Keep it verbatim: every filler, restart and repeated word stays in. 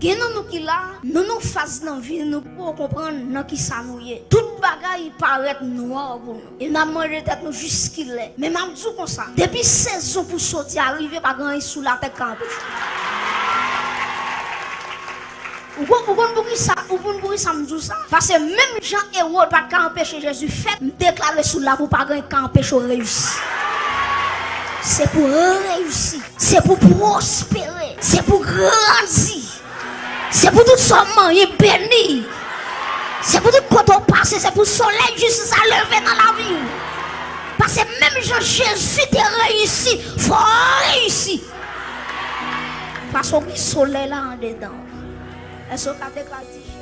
Gen nan nou ki la, nan yon faz nan vi nou, nou poko konprann nan kisa nou ye. Tout bagay parèt nwa pou nou. E n ap mande tèt nou jiskilè. Men m ap di w konsa, depi sezon pou soti a rive, pa gen anyen sou latè k ka anpeche w. Ou konn, ou konn poukisa, ou konn poukisa m di w sa? Paske menm jan Ewòd pa t ka anpeche Jezi fèt, m deklare sou la pou pa gen anyen k ka anpeche w reyisi. Se pou reyisi. Se pou pwospere. Se pou grandi. Se pou tout sa w manyen beni. Se pou tout kote w pase, se pou solèy jistis la leve nan lavi w. Paske menm jan Jezi te reyisi, fò w reyisi. Paske w gen solèy la andedan w. Èske w ka deklare ti